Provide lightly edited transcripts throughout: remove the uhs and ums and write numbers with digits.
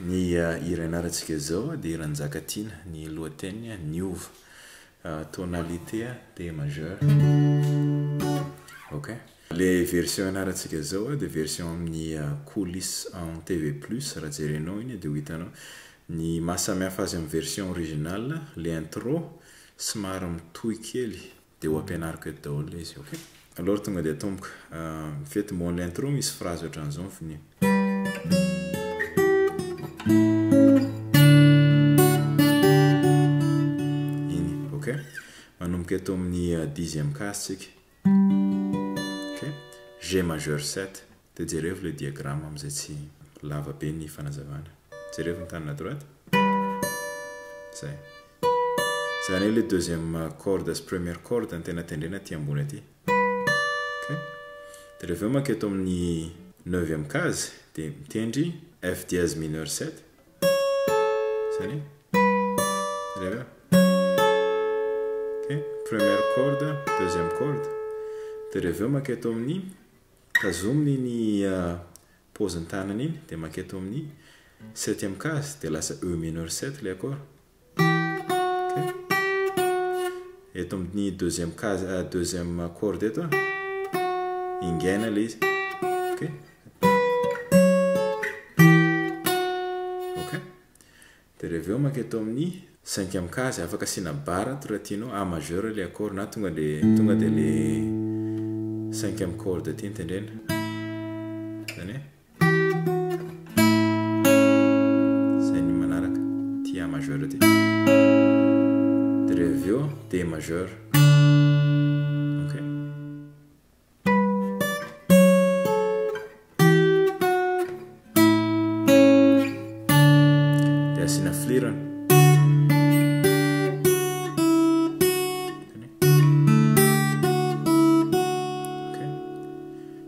Ny hira ianarantsika izao dia hiran'i Njakatiana, ny lohateniny Niova. Tonalité D majeur. Ok. Ilay version ianarantsika izao dia version amin'ny coulisses en TV plus, raha jerenao iny dia ho hitanao. Ny maha samihafa azy amin'ny version originale, ilay intro somary mitohy kely. Dia ho ampianariko eto daholo ilay izy, ok? Alors tonga dia atomboka. Ny fiatombohan'ilay intro misy phrase ohatran'izao ny finiany. Iny, ok? Manomboka eto amin'ny dixième case tsika. Ok? G majeur 7. Dia jerevo ilay diagramme amin'izay tsy lava be ny fanazavana. Jerevo ny tanana droite. Izay. Izany hoe ilay deuxième corde sy première corde no tena tendrena aty ambony aty. Ok. Dia rehefa avy eo manketo amin'ny neuvième case dia mitendry F dièse mineur 7. Izany hoe. Jereo eo. Ok. Première corde, deuxième corde. Dia rehefa avy eo manketo amin'ny Tazominy iny paozin'ny tanana iny dia manketo amin'ny septième case dia lasa E mineur 7 ilay accord. Ok. Eto amin'ny deuxième case, deuxième corde eto ingaina ilay izy. Ok. Ok. Dia rehefa avy eo manketo amin'ny cinquième case, afaka asiana barre ato raha tianao, A majeur ilay accord na tonga dia tonga dia ilay cinquième corde aty no tendrena. Izany hoe izay ny manaraka, ity A majeur ity. Dia rehefa avy eo D majeur. Ok. Dia asiana flirana.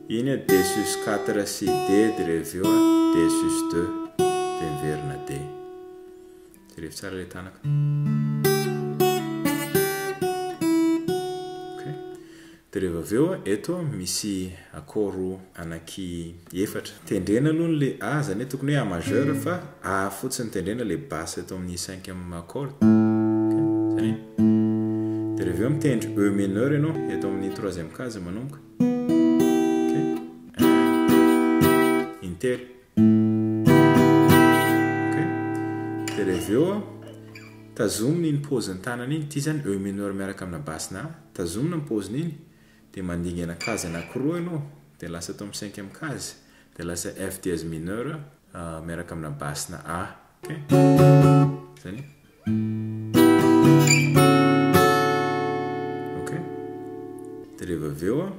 Iny D sus 4 sy D dia rehefa avy eo D sus 2 dia miverina D. Jereo tsara ilay tanako. Ok. Dia rehefa avy eo, eto misy accord anaky efatra. Tendrena aloha ilay A, izany hoe tokony hoe A majeur fa A fotsiny tendrena ilay basse eto amin'ny cinquième accord. Ok, izany hoe. Dia rehefa avy eo mitendry E mineur ianao, eto amin'ny troisième case manomboka. Ok, un, deux, intelo. Ok, dia rehefa avy eo tazomina iny paozin'ny tanana iny, ity zany E mineur miaraka amina basse-na A, tazomina ny paoziny iny, dia mandingana case anankiroa ianao, dia lasa ato amin'ny cinquième case, dia lasa F dièse mineur miaraka amina basse-na A, ok, zany. Ok, dia rehefa avy eo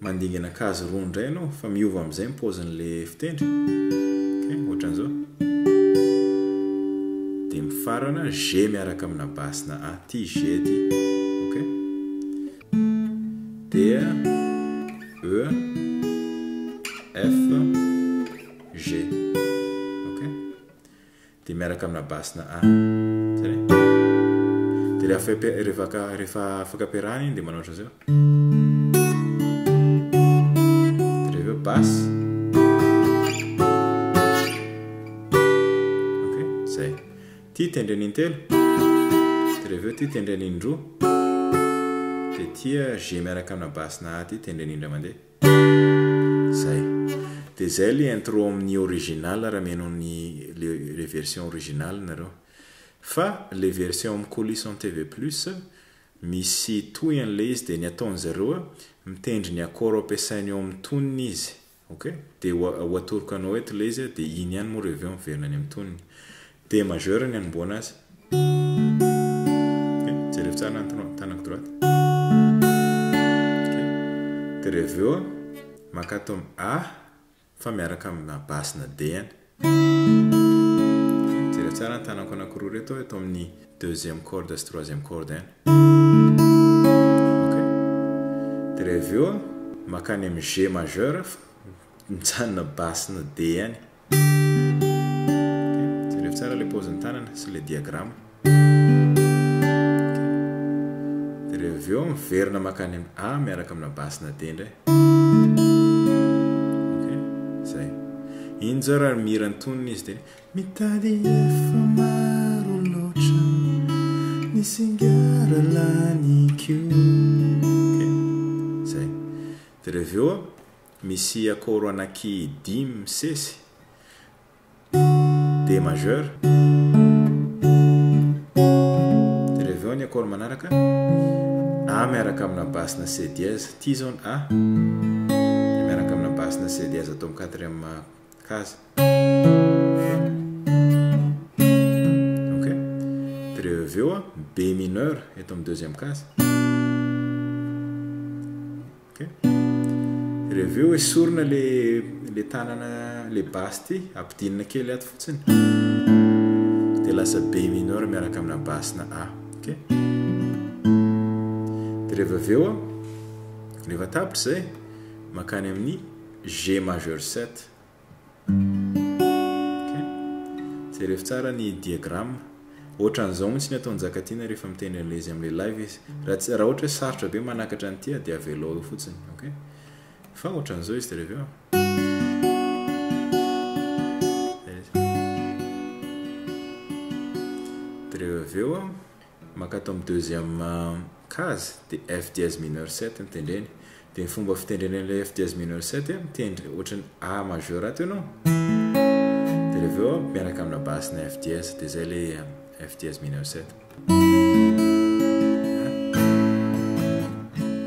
Mandingana case roa indray ianao fa miova amin'izay ny paozin'ilay fitendry. Ok, ohatran'izao. Dia mifarana G miaraka amina basse na A. Ity G ity. Ok. D, E, F, G. Ok. Dia miaraka amina basse na A. Zay. Dia rehefa rehefa rehefa afaka ampiarahana iny dia manao ohatran'izao. Dia rehefa eo basse. Ok, zay. Ty tendrena intelo. Dia rehefa eo ty tendrena indroa. Dia ty G miaraka amina basse na A ty tendrena indray mandeha. Zay. Dia zay le intro amin'ny original raha mihaino ny le version original nareo. Fa le version amin'ny colis en TV plus misy tohiny le izy dia ny ataon'zareo mitendry ny accord ampiasainy eo amin'ny tonony izy. Ok? Dia ho atoroko anao eto le izy dia iny ihany moa reveo miverina any amin'ny tonony. D majeur ny anombohana azy. Ok, jereo tsara ny tanako droite. Ok, dia rehefa avy eo maka ato amin'ny A fa miaraka amina basse na D ihany. Jereo tsara ny tanako anankiroa ireto eto amin'ny deuxième corde sy troisième corde ihany. Ok, dia rehefa avy eo makany amin'ny G majeur fa mijanona basse na D ihany. Ok, jereo tsara ilay paozin'ny tanana sy ilay diagrama. Ok, dia rehefa avy eo miverina mankany amin'ny A miaraka amina basse na D indray. Ok, zay. Iny zao raha mihira ny tonony izy dia Mitady efa maro loatra ny sigara laniko. Ok, zay. Dia rehefa avy eo misy accord anaky dimy misesy. D majeur. Dia rehefa avy eo ny accord manaraka A miaraka amina basse-na C dièse. Ity izao ny A. Dia miaraka amina basse-na C dièse atao amin'ny quatrième case. Ok. Dia rehefa avy eo B mineur eto amin'ny deuxième case. Ok. Rehefa avy eo esorina le le tanana le basse ty, ampidinina kely ato fotsiny. Dia lasa B mineur miaraka amina basse na A. Ok. Dia rehefa avy eo, rehefa tapitra izay, mankany amin'ny G majeur 7. Ok. Jerevo tsara ny diagramme. Ohatran'izao mihitsy ny ataon'i Njakatiana rehefa mitendry an'ilay izy amin'ilay live izy. Raha tsy, raha ohatra hoe sarotra be manakatra an'ity dia avelao eo fotsiny. Ok. Fa ohatran'izao izy dia rehefa eo. Dia rehefa avy eo maka ato amin'ny deuxième case dia F dièse mineur 7 no tendreny. Dia ny fomba fitendrena an'ilay F dièse mineur 7 mitendry ohatran'ny A majeur ato ianao. Dia rehefa eo miaraka amina basse na F dièse dia izay ilay F dièse mineur 7.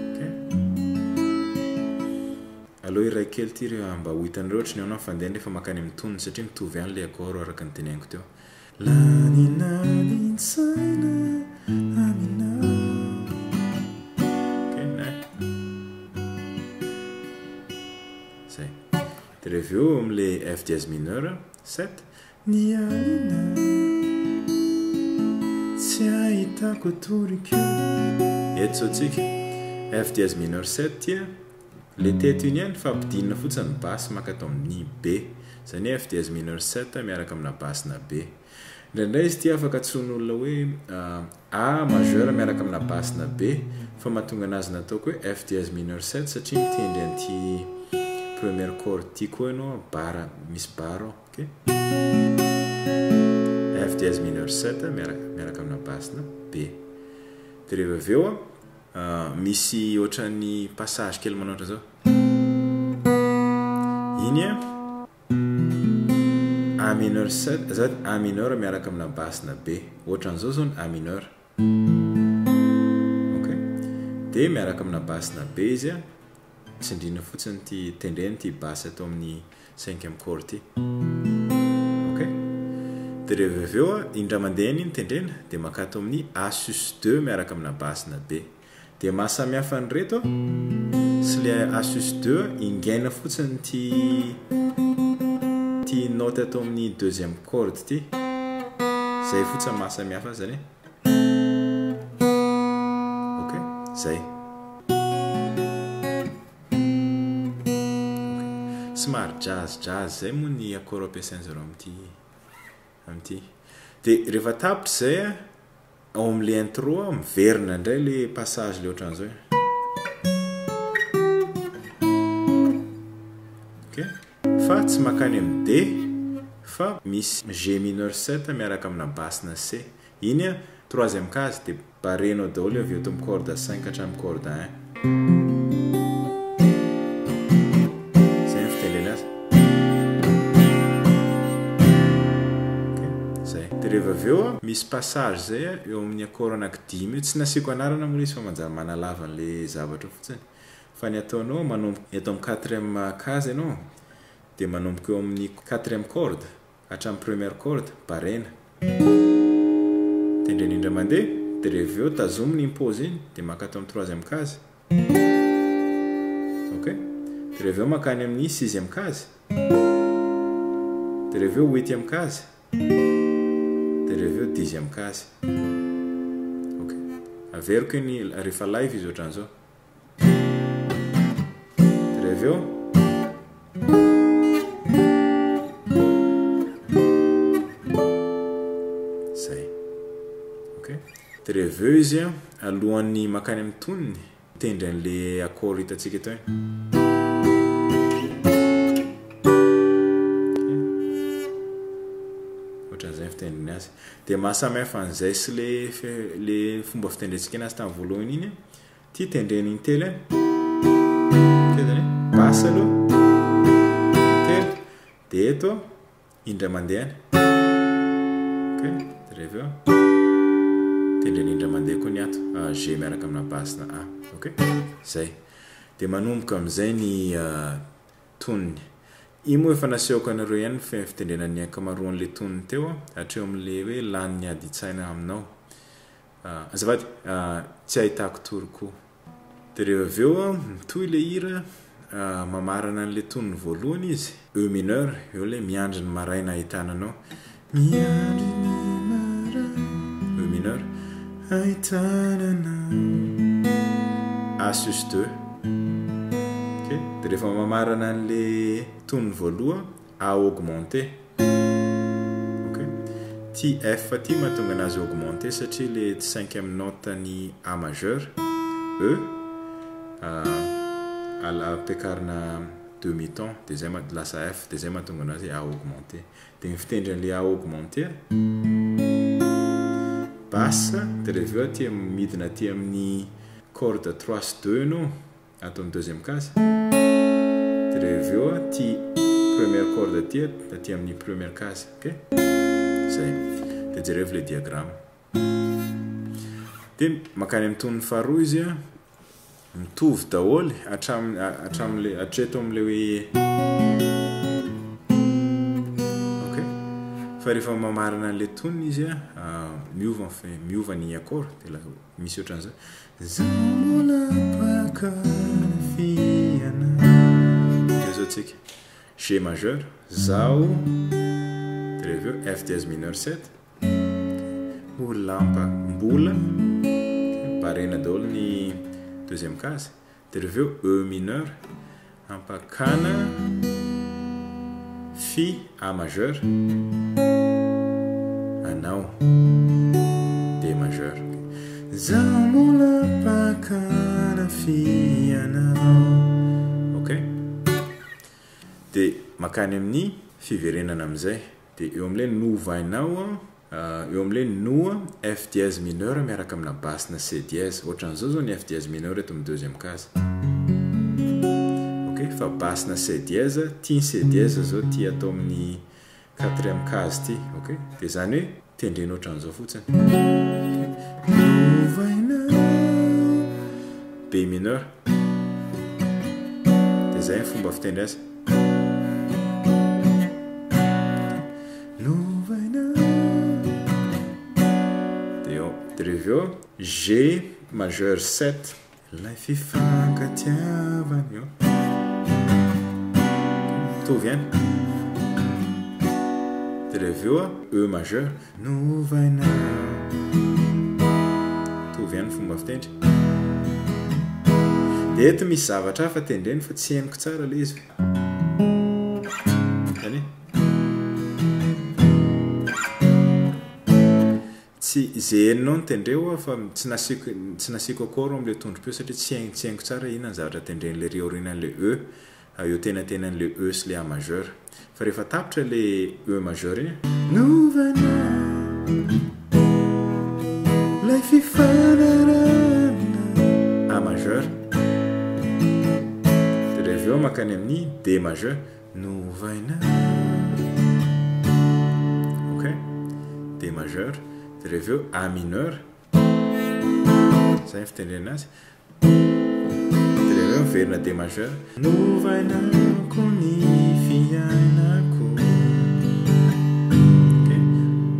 Ok. Aleo iray kely ity ry mba ho hitanareo ohatry ny ahoana ny fandehany rehefa mankany amin'ny tonony satria mitovy ihany ilay accord araka ny teneniko teo. Lany lalin-tsaina aminao. Ok, ne? Zay. Dia rehefa avy eo amin'ilay F dièse mineur, 7. Ny alina tsy ahitako tory koa. Eto izao tsika, F dièse mineur 7 ity a. Le teto iny ihany fa ampidinina fotsiny ny basse maka ato amin'ny B. Izany hoe F dièse mineur 7 miaraka amina basse na B. Indraindray izy ity afaka antsoin'olona hoe A majeur miaraka amina basse na B fa mahatonga anazy nataoko hoe F dièse mineur 7 satria mitendry an'ity première corde ity koa ianao barre misy barre ao. Ok. F dièse mineur 7 miaraka amina basse na B. Dia rehefa avy eo Misy ohatran'ny passage kely manao ohatran'izao. Iny a A mineur 7, azafady A mineur miaraka amina basse na B. Ohatran'izao zao ny A mineur. Ok. Dia miaraka amina basse na B izy a. Tsindriana fotsiny ity, tendrena ity basse ato amin'ny cinquième corde ity. Ok. Dia rehefa avy eo, indray mandeha iny tendrena, dia mankato amin'ny A sus 2 miaraka amina basse na B. Dia maha samy hafa an'ireto sy ilay A sus 2, ingaina fotsiny ity ity note ato amin'ny deuxième corde ity. Izay fotsiny maha samy hafa azy zany e. Ok, zay. Somary jazz jazz zay moa ny accord ampiasain-jareo amin'ity amin'ity. Dia rehefa tapitra izay a, ao amin'ilay intro a, miverina indray ilay passage ilay ohatran'izao e. Ok, fa tsy mankany amin'ny D fa misy G mineur 7 miaraka amina basse na C. Iny an, troisième case dia barrenao daholo avy eto amin'ny corde cinq hatramin'ny corde un. Zay ny fitendrena azy. Ok, zay. Dia rehefa avy eo an, misy passage zay an, eo amin'ny accord anaky dimy io, tsy nasiako anarana moa ilay izy fa manjary manalava an'ilay zavatra eo fotsiny. Fa ny ataonao, manomboka eto amin'ny quatrième case ianao, dia manomboka eo amin'ny quatrième corde, Hatramin'ny première corde, barena. Tendrena indray mandeha, dia rehefa avy eo tazomina iny pause iny, dia maka ato amin'ny troisième case. Ok? Dia rehefa avy eo mankany amin'ny sixième case. Dia rehefa avy eo huitième case. Dia rehefa avy eo dixième case. Ok? Averiko iny rehefa live izy ohatran'izao. Dia avy eo Zay. Ok. Dia rehefa avy eo izy alohan'ny mankany amin'ny tonony, mitendry an'ilay accord hitantsika teo iny. Ohatran'izay ny fitendreny azy. Dia maha samy hafa an'izay sy le le fomba fitendrentsika anazy tamin'ny voalohany iny, ity tendreny intelo iny. Ok zany hoe basse aloha, intelo, dia eto indray mandeha any. Ok, dia rehefa eo tendreny indray mandeha koa ny ato, G miaraka amina basse na A. Ok, zay. Dia manomboka amin'izay ny tonony. Iny moa efa nasehoko anareo ihany ny fitendrena ny ankamaroan'ilay tonony teo hatreo amin'ilay hoe lany ny adin-tsaina aminao. Azafady, tsy ahitako tory koa. Dia rehefa avy eo mitohy ilay hira, mamarana an'ilay tonony voalohany izy, E mineur, eo ilay miandry ny maraina ahitana anao. Miandry ny maraina, E mineur, ahitana anao, A sus 2. Ok, dia rehefa mamarana an'le tonony voaloha, A augmenté. Ok, ty F ty mahatonga anazy augmenté satria le cinquième note ny A majeur, E, ampiakarina demi ton, dia zay lasa F, dia zay mahatonga anazy A augmenté. Dia ny fitendry an'ilay A augmenté basse dia rehefa avy eo aty midina aty amin'ny corde 3 sy 2 ianao ato amin'ny deuxième case dia rehefa avy eo aty première corde aty aty amin'ny première case, ok? Zay. Dia jerevo ilay diagramme. Dia mankany amin'ny tonony faharoa izy a, mitovy daholo hatramin'ny hatramin'ilay hatreto amin'ilay hoe ok fa rehefa mamarana an'ilay tonony izy a, miova ny miova ny accord dia lasa misy ohatran'izao Zaho mbola mpankafy anao. Dia zao tsika G majeur, zaho dia rehefa avy eo F dièse mineur 7 Mbola mbola barena daholo ny deuxième case dia rehefa avy eo E mineur ampakana Fi A majeur anao D majeur. Zaho mbola ampakana Fi anao. Ok dia makany amin'ny fiverenana amin'izay. Dia eo amin'ilay novainao, eo amin'ilay no F dièse mineur miaraka amina basse na C dièse. Ohatran'izao izao ny F dièse mineur eto amin'ny deuxième case. Ok, fa basse na C dièse, ity ny C dièse izao ity atao amin'ny quatrième case ity. Ok, dia izany hoe tendrena ohatran'izao fotsiny. Novainao B mineur. Dia izay ny fomba fitendry azy. Dia eo, dia rehefa eo G majeur 7. Ilay fifankatiavana eo. Mitovy ihany. Dia rehefa eo E majeur. Novaina. Mitovy ihany ny fomba fitendry. Dia eto misy zavatra hafa tendreny fa tsy henoko tsara ilay izy. Zany hoe. Tsy izay henonao no tendreo aho fa tsy nasiako tsy nasiako accord amin'ilay tondrom-peo satria tsy tsy haiko tsara inona ny zavatra tendren'ilay ry aorianan'ilay E. Eo tenatenan'ilay E sy ilay A majeur. Fa rehefa tapitra ilay E majeur iny. Novana ilay fifanarahana. A majeur. Dia rehefa avy eo mankany amin'ny D majeur. Novaina. Ok. D majeur. Dia rehefa avy eo A mineur. Izay ny fitendrena azy. Dia rehefa avy eo miverina D majeur. Novainako ny fiainako. Ok.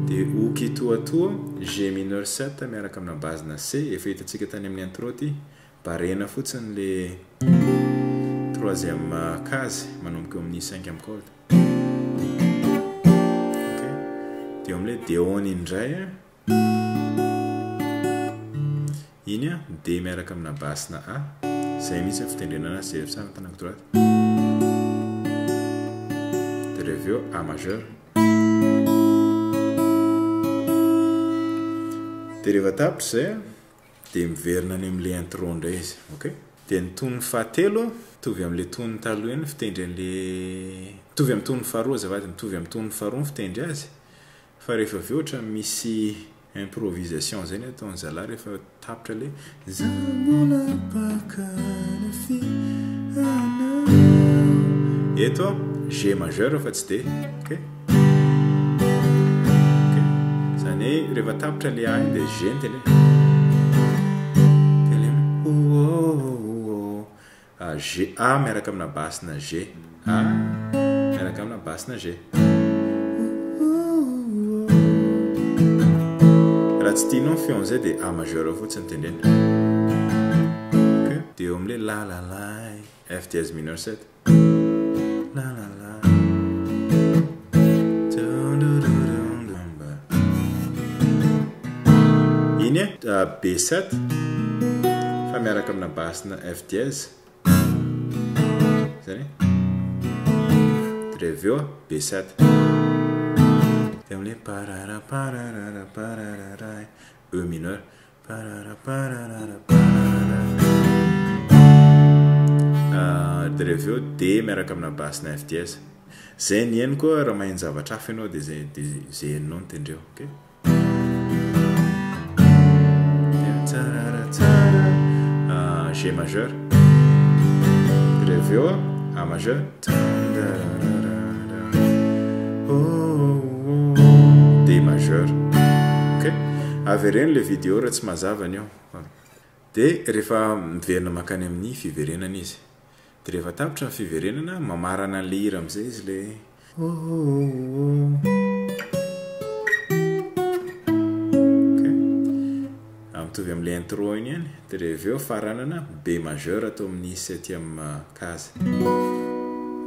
Dia O kitoatoa, G mineur 7 miaraka amina base-na C. Efa hitantsika tany amin'ny intro ity. Barena fotsiny le troisième case manomboka eo amin'ny cinquième corde. Ok. Dia eo amin'ilay D on indray. Iny a, D miaraka amina basse na A. Izay mihitsy ny fitendrena anazy, jereo tsara ny tanako droite. Dia rehefa avy eo A majeur. Dia rehefa tapitra izay a, dia miverina any amin'ilay intro indray izy, ok? Dia ny tonony fahatelo, mitovy amin'ilay tonony taloha ihany ny fitendry an'ilay, mitovy amin'ny tonony faharoa azafady, mitovy amin'ny tonony faharoa ny fitendry azy. Fa rehefa avy eo ohatran'ny misy improvisation zay ny ataon'ny zalahy rehefa tapitra le Za mbola mpankafy anao. Eto G majeur fa tsy D. Ok. Ok. Zany hoe rehefa tapitra le A iny dia G no tendrena. Dia le oh oh oh. G A miaraka amina basse na G. A miaraka amina basse na G. Raha tsy tianao ny feon'izay dia A majeur fotsiny tendrena. Ok. Dia eo amin'ilay la la la F dièse mineur 7. La la la. Iny B7 fa miaraka amina basse na F dièse. Zany e. Dia avy eo B7. Dia amin'ilay parara pararara pararara E mineur. Parara pararara pararara. Dia avy eo D miaraka amina basse na F dièse. Zay ny henoko raha maheno zavatra hafa ianao dia zay dia zay henonao no tendreo. Ok. G majeur. Dia avy eo A majeur. D majeur. Ok. Avereno ilay vidéo raha tsy mazava ny eo. Dia rehefa miverina mankany amin'ny fiverenana izy. Dia rehefa tapitra ny fiverenana, mamarana an'ilay hira amin'izay izy ilay Ok. Mitovy amin'ilay intro iny ihany. Dia rehefa avy eo faranana B majeur atao amin'ny septième case.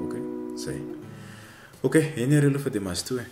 Ok, zay. Ok, eny ary aloha fa dia mazotoa e.